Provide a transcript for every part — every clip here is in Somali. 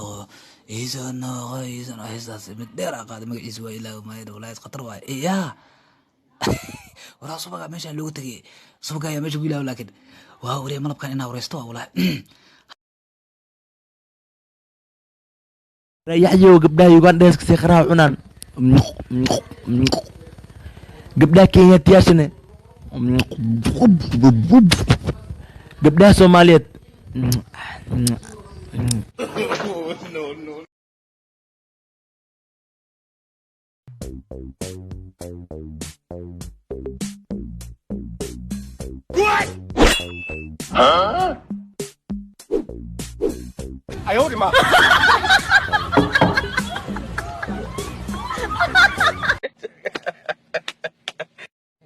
noqo, iisoo noqo, iisoo noqo. Heestaas mid dheer aa qaaday, magaciisa waa ilaawi maayo. Walahi khatar waaye. Yaa waraa, subagaa meeshaan loogu tegay, subaga ayaa meesha ku ilaawi, laakiin waa wariya malabkan inaa wareysto waa walahi. Yaxyow, gabdhaha Ugandheeska si qaraha cunaan, gabdhaha Kenyaatiyaashana, gabdhaha Soomaaliyeed.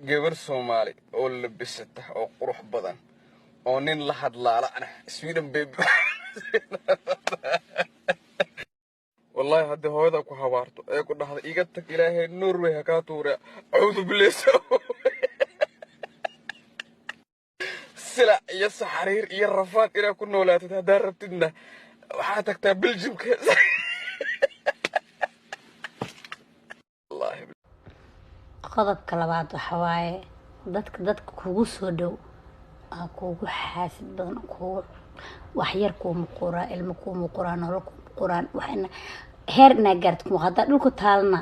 Gabar Soomaali oo labisata oo qurux badan oo nin la hadlaala Sweden baby. Wallahi haddii hooyada ku habaarto ee ku dhahda iga tag, Ilaahay Norway ha kaa tuure, acuudu bileysa, silac iyo saxariir iyo rafaad inaad ku noolaatid haddaad rabtidna waxaad tagtaa Beljimka. Wallaahi Qodobka labaad waxa waaye dadka kugu soo dhow aa kugu xaasid badan, kugu waxyar kuuma quraa, ilmo kuuma quraa, nolol kuuma quraan, waxna heer inaa gaartid kuma haddaa dhulku taalna.